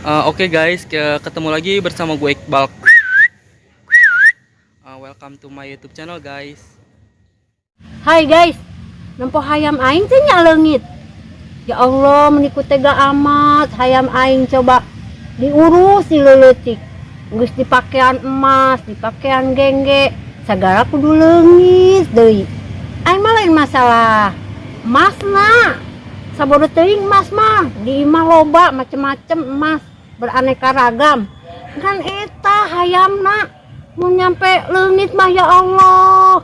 Oke guys, ketemu lagi bersama gue Iqbal. Welcome to my YouTube channel, guys. Hai guys, nempo hayam aing teh nya leungit. Ya Allah, meni ku tega amat hayam aing, coba diurus ti leutik. Geus dipakean emas, dipakean gengge, sagala kudu leungit deui. Aing mah lain masalah emasna. Sabodo teuing emas mah, di imah loba macem-macem emas beraneka ragam. Kan eta hayamna mun nyampe leungit mah, ya Allah.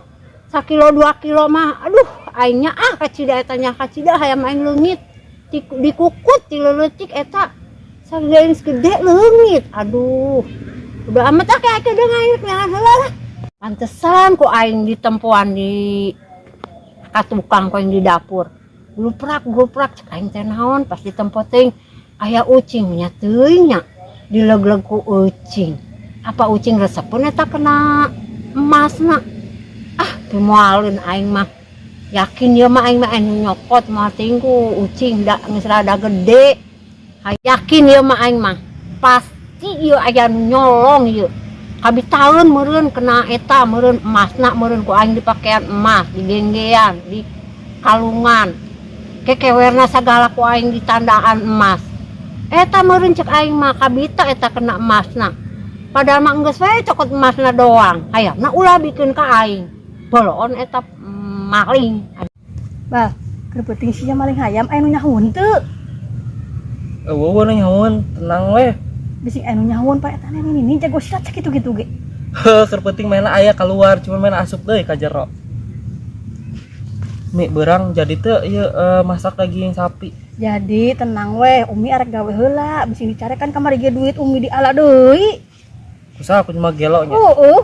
Sakilo 2 kilo mah, aduh, aingnya ah kacida eta nya, kacida hayam aing leungit. Dikukut ti leutik eta. Sagede gede leungit. Aduh. Udah amat ah, kayak kedeung aing rek neangan heula lah. Pantesan ku aing ditempoan di ka tukang, ku aing di dapur. Gluprak gluprak, cek aing teh naon, pas ditempo teuing aya ucing nya teuing nya dilegleg ku ucing. Apa ucing resepeun eta kena emasna? Ah, teu moaleun aing mah. Yakin ieu mah aing mah anu nyokot moal teuing ku ucing, da geus rada gede. Yakin ieu mah aing mah. Pasti ieu aya nu nyolong ieu. Kabitaeun meureun kena eta meureun emasna, meureun ku aing dipakean emas, digenggean, di kalungan. Kekewerna sagala ku aing ditandaan emas. Eta meureun cek aing mah kabita eta kena emasna. Padahal mah geus we cokot emasna doang. Hayamna ulah bikeun ka aing. Boloon eta maling. Bal, keur peuting sia maling hayam, aya nu nyahoeun teu? Eueuh nyahoeun, tenang weh. Bisi aya nu nyahoeun, Pak, eta nini nini jago silat sakitu-kitu ge. Heuh, keur peuting mainna aya keluar, cuma main asup deui ka jero. Mi, beurang jadi teu ieu masak daging sapi? Jadi, tenang weh, Umi arek gawe heula, bisi dicarekan kamari ge duit Umi diala deui. Kusaha aku cuma gelo nya. Heeh.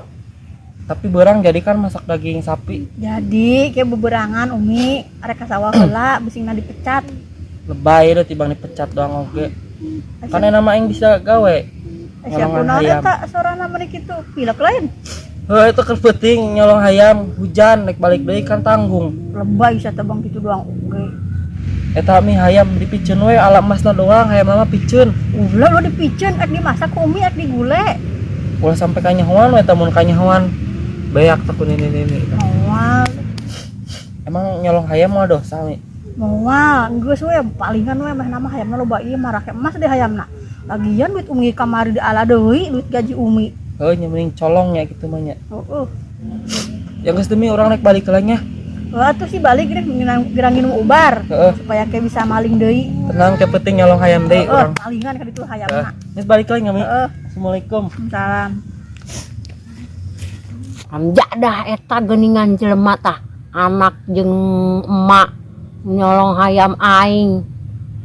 Tapi beurang jadi kan masak daging sapi? Jadi, kayak beberangan Umi arek ka sawah heula, bisi dipecat. Lebay deh tibang dipecat doang oge. Kan enak mah aing bisa gawe. Siapa nyolongan naon hayam. Eta sorana meni kitu, pilek lain. Heuh, itu keur peuting nyolong hayam, hujan naik balik deui kan tanggung. Lebay sia teh, Bang, kitu doang oge. Eta mi hayam dipiceun we, ala emasna doang, hayam mah piceun. Ulah lo dipiceun, ek dimasak ku Umi, ek digule. Ulah sampai kanyahoan we, mun kanyahoan beak teh ku nini-nini. Moal. Emang nyolong hayam mah dosa, Mi? Moal, geus we palingan we meh nama hayamna loba ieu marake emas deh hayamna. Lagian duit Umi kamari diala deui, duit gaji Umi. Heuh nya, mending colong nya kitu mah nya. Heeh. Ya geus demi urang rek balik heula nya. Wah, tuh sih balik deh gerang nginum ubar Heeh. supaya kayak bisa maling deui. Tenang, ke penting nyolong hayam deui Heeh, urang. Palingan ka ditu Heeh. hayamna. Geus balik lagi Mi. Heeh. Assalamualaikum. Salam. Dah eta geuningan jelema tah, anak jeung emak nyolong hayam aing.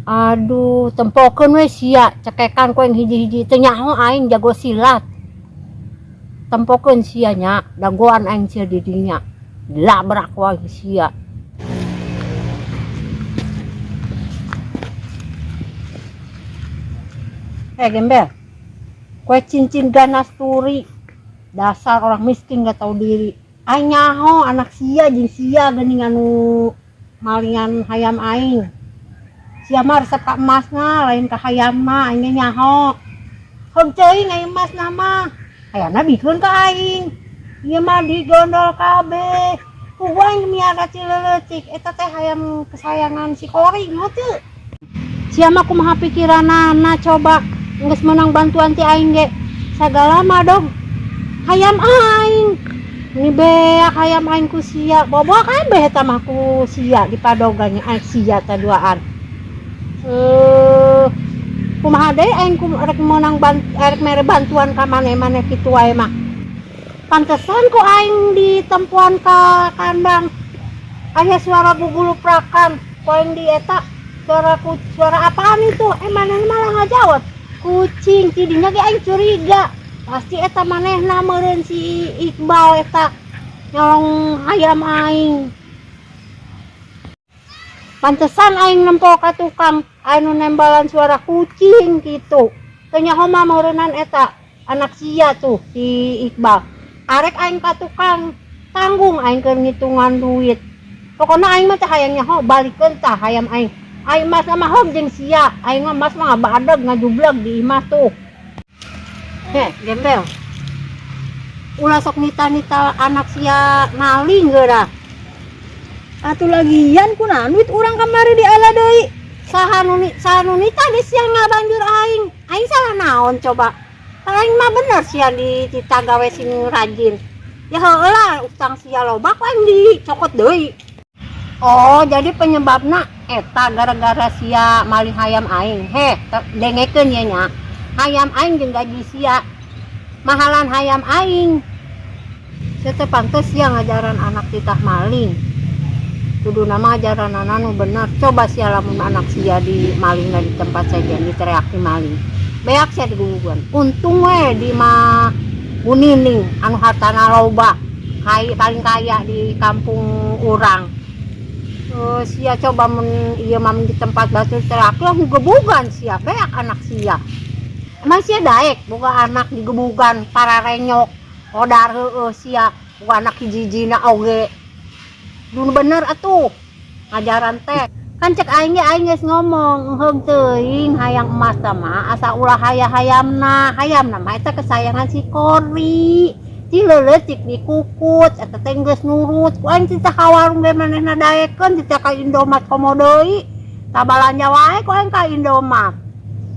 Aduh, tempokeun we sia, cekekan ku aing hiji-hiji, teu nyaho aing jago silat. Tempokeun sia nya, dagoan aing sia di dinya. Dilabrak ku aing sia. Eh, gembel. Kue cincin ganas turi. Dasar orang miskin gak tahu diri. Aing nyaho anak sia jeung sia geuning anu malingan hayam aing. Sia mah resep ka emasna lain ka hayamna, aing ge nyaho. Heug teuing aya emasna mah. Hayamna bikeun ka aing. Ieu mah digondol kabeh. Ku aing miara ti leutik eta teh hayam kesayangan si Koring teu. Sia mah kumaha pikiranana coba, geus menang bantuan ti aing ge. Sagala mah dog hayam aing. Ini beak hayam aing ku sia, bobo kabeh eta mah ku sia dipadogannya aing sia teh duaan. Eh, kumaha deui aing ku rek meunang rek mere bantuan ka maneh-maneh kitu wae mah. Pantesan ku aing ditempuan ka kandang. Aya suara guguluprakan, ku aing di eta suara ku, suara apaan itu? Eh, manehna malah ngajawab. Kucing, tidinya ge aing curiga. Pasti eta manehna meureun si Iqbal eta nyolong hayam aing. Pantesan aing nempo ka tukang anu nembalan suara kucing gitu. Teu nyaho mah meureunan eta anak sia tuh si Iqbal. Arek aing ka tukang tanggung aing keur ngitungan duit. Pokona aing mah teh hayang nyaho, balikeun tah hayam aing. Ai emas mah hom jeung sia. Aing mah emas mah ngabadag ngajublag di imah tuh. Heh, gembel. Ulah sok nita-nita anak sia maling geura. Atuh lagian kunaon duit urang kamari diala deui? Saha nu nita di sia ngabanjur aing. Aing salah naon coba? Aing mah bener sia dititah gawe sing rajin. Ya heueuh lah utang sia loba ku aing dicokot deui. Oh, jadi penyebabna eta gara-gara sia maling hayam aing. Heh, dengekeun ye nya. Hayam aing jeung gaji sia. Mahalan hayam aing. Sia teh pantes sia ngajaran anak titah maling. Kuduna mah ajaranana nu bener. Coba sia lamun anak sia di malingna di tempat sejen diteriaki maling. Beak sia diguguan. Untung we di mah Bu Nining anu hartana loba. Kai paling kaya di kampung urang. Sia coba mun ieu mah di tempat batur teriak lah gebugan sia beak anak sia. Emang sia daek boga anak digebugan para renyok odar heueuh sia boga anak hiji-hijina oge. Dulu bener atuh ngajaran teh. Kan cek aing ge aing geus ngomong heung teuing hayang emas tah mah asa ulah haya-hayamna. Hayamna mah eta kesayangan si Kori. Ti leuletik dikukut eta teh geus nurut. Ku aing teh ka warung ge manehna daekeun teh ka Indomaret komo deui. Tabalanja wae ku aing ka Indomaret.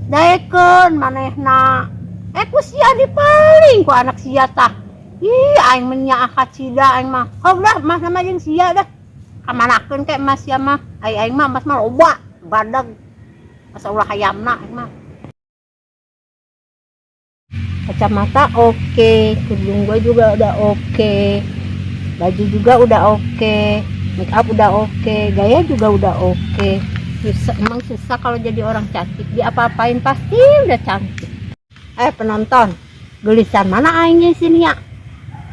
Daekeun manehna. Ku sia dipaling ku anak sia tah. Ih, aing mah nyaah kacida aing mah. Oh, dah emas sama jeung sia dah. Kamanakeun ke emas sia mah. Ai aing mah emas mah loba, badag. Asa ulah hayamna aing mah. Kacamata oke, kerudung gua juga udah oke. Baju juga udah oke, make up udah oke, gaya juga udah oke. Susah, emang susah kalau jadi orang cantik. Diapa-apain pasti udah cantik. Penonton, gelisan mana aing di sini ya?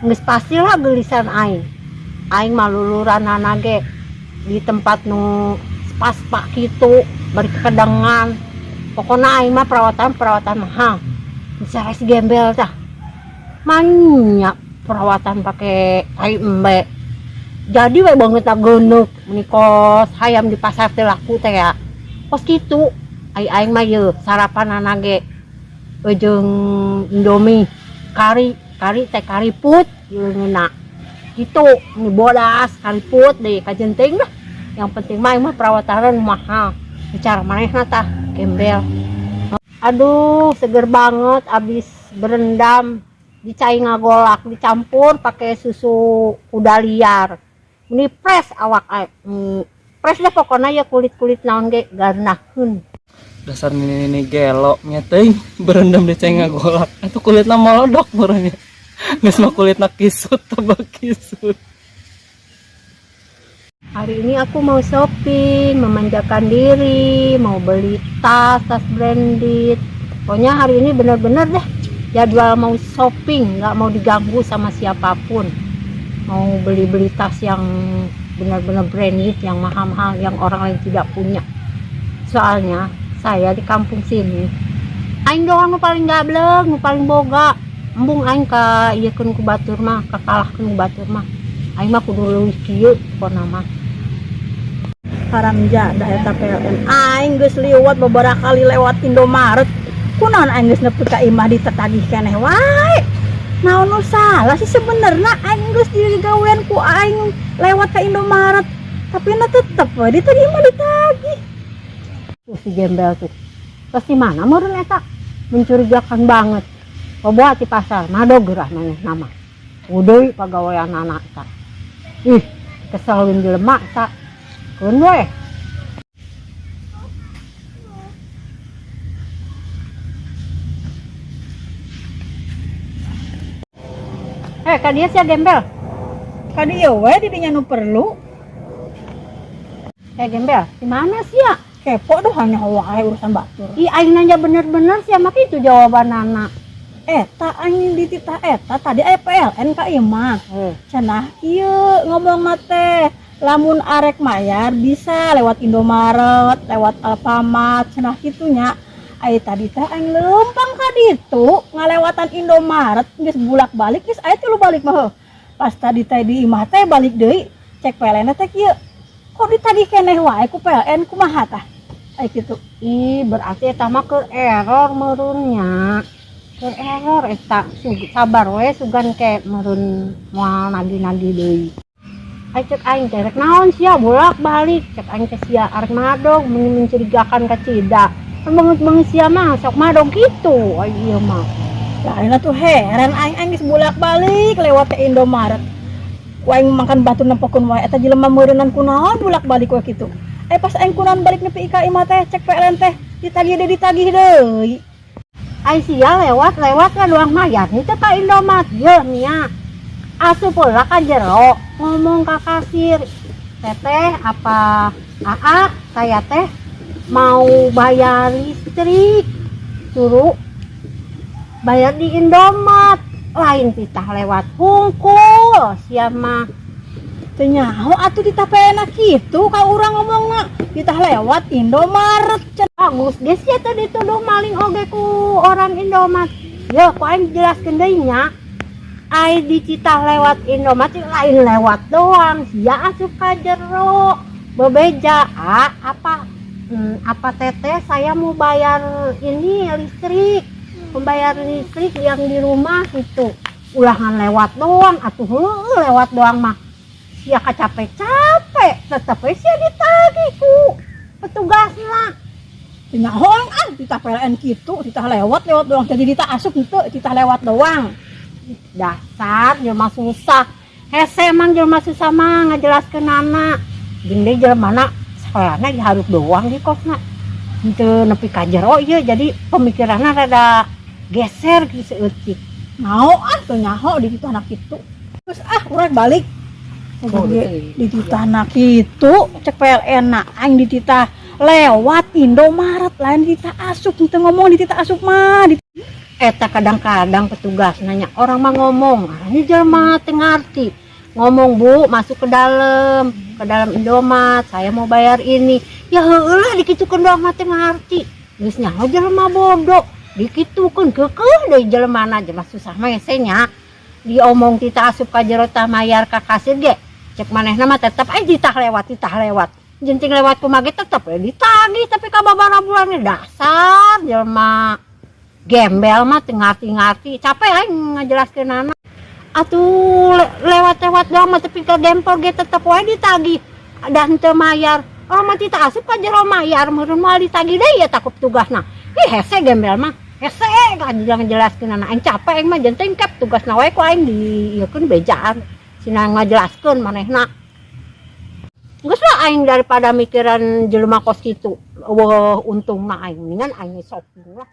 Geus pastilah gelisan aing. Aing mah luluranana ge di tempat nu spa-spa kitu, bari kekedengan. Pokona aing mah perawatan-perawatan mahal. Bisa si gembel tah. Manya perawatan pakai tai embe. Jadi we banget geuneuh meni kos hayam di pasar teh laku teh ya. Kos kitu. Ai aing mah yeuh sarapanana ge jeung Indomie kari, kari teh kari put yeuna. Gitu, ini bodas kari put deh kajenting dah. Yang penting mah aing mah perawatan mahal. Bicara manehna tah gembel. Aduh, seger banget abis berendam di cai ngagolak dicampur pakai susu kuda liar. Ini fresh awak aing. Fresh deh pokoknya ya kulit-kulit naon ge garnaheun. Dasar nini-nini gelo nya teuing berendam di cai ngagolak. Atuh kulitna molodok meureun nya. Geus mah kulitna kisut tambah kisut. Hari ini aku mau shopping, memanjakan diri, mau beli tas, tas branded. Pokoknya hari ini bener-bener deh jadwal mau shopping, nggak mau diganggu sama siapapun. Mau beli-beli tas yang benar-benar branded, yang mahal-mahal, yang orang lain tidak punya. Soalnya saya di kampung sini, aing doang nu paling gableng, nu paling boga. Embung aing ka ieukeun ku batur mah, kakalahkeun ku batur mah. Aing mah kudu leuwih kieu pokona mah. Haram jadah eta PLN. Aing geus liwat beberapa kali lewat Indomaret. Kunaon aing geus nepi ka imah ditetagih keneh wae. Naon nu salah sih sebenarnya aing geus digawean ku aing lewat ka Indomaret. Tapi na tetep we ditagih mah ditagih. Tuh si gembel tuh. Terus di mana meureun eta? Mencurigakan banget. Boboa di pasar, madog geurah maneh nama. Udeui pagaweanana eta. Ih, keselin jelema eta. Keun we. Ka dieu sia gembel. Ka dieu we di dinya nu perlu. Gembel, di mana sia? Kepo duh hanya wae urusan batur. Ih, aing nanya bener-bener sia mah kitu jawabanana. Eta aing dititah eta tadi aya PLN ka imah. Cenah kieu ngomong teh lamun arek mayar bisa lewat Indomaret, lewat Alfamart, cenah kitu nya. Ai tadi teh aing leumpang ka ditu ngalewatan Indomaret geus bulak-balik geus aya tilu balik mah heuh. Pas tadi teh di imah teh balik deui cek PLN teh kieu. Kok ditagih keneh wae ku PLN kumaha tah? Ai kitu. Ih, berarti eta mah keur error meureunnya. Keur error eta. Sabar we, sugan ke meureun moal nagih-nagih deui. Ai cek aing teh rek naon sia bolak-balik, cek aing teh sia arek madog mun mencurigakan ka Cida. Kan banget-banget sia mah sok madog kitu. Ai ieu mah. Lain atuh, heran aing, aing geus bolak-balik lewat ke Indomaret. Ku aing makan batu nempokeun wae eta jelema meureunan kunaon bolak-balik we kitu. Eh, pas aing kunaon balik nepi ka imah teh, cek PLN teh ditagih deui, ditagih deui. Ai sia lewat-lewat lah doang mayar itu ka Indomaret ye nia. Asup heula ka jero, ngomong ka kasir. "Teteh apa AA, saya teh mau bayar listrik." Suruh bayar di Indomaret. Lain titah lewat hungkul sia mah. Teu nyaho atuh ditah PLN kitu ka urang ngomongna. Ditah lewat Indomaret cenah. Bagus geus sia teh dituduh maling oge ku orang Indomaret. Ya, ku aing jelaskeun deui nya. Ai dititah lewat Indomaret lain lewat doang, sia asup ka jero. Bebeja, "Ah, apa apa teteh, saya mau bayar ini listrik, membayar listrik yang di rumah," gitu. Ulangan lewat doang atuh, heueuh lewat doang mah. Sia capek-capek, tetep we sia ditagih ku petugasna. Teu nyaho ah ditah PLN kitu, ditah lewat lewat doang. Jadi ditah asup henteu, ditah lewat doang. Dasar jelema susah, hese emang jelema susah mah ngajelaskeunana. Jeung deui jelema sakolana dihareup doang di kosna, henteu nepi ka jero ieu, jadi pemikiranna rada geser gitu saeutik. Mau ah, teu nyaho di ditah kitu. Terus ah, urang balik. Oh, Di dititahna kitu, cek PLN na aing dititah lewat Indomaret, lain dititah asup, henteu ngomong dititah asup mah. Eta kadang-kadang petugas nanya, orang mah ngomong ini jelema teu ngarti. Ngomong, "Bu, masuk ke dalam Indomaret, saya mau bayar ini." Ya heueuh lah, dikitukeun doang mah teu ngarti. Geus nyaho jelema bodoh, dikitukeun keukeuh deui jelemana. Jelema susah mah hese nya. Diomong titah asup ka jero, tah mayar ka kasir ge, cek manehna mah tetep aja ditah lewat, ditah lewat. Jenting lewat kumaha ge tetep we ditagih, tapi ka babaraha bulan ge. Dasar jelema gembel mah teu ngarti-ngarti, capek aing ngajelaskeunana. Atuh lewat-lewat doang mah tepi ka gempor ge tetep wae ditagih dan teu mayar. Orang mah titah asup ka jero mayar, meureun moal ditagih deui ya takut tugasna. Ih, hese gembel mah, hese ngajelaskeunana. Aing capek, aing mah jenteng kep tugasna wae ku aing diieukeun bejaan sina ngajelaskeun manehna. Geus lah aing, daripada mikiran jelema kos kitu eueuh untungna aing, mendingan aing shopping lah.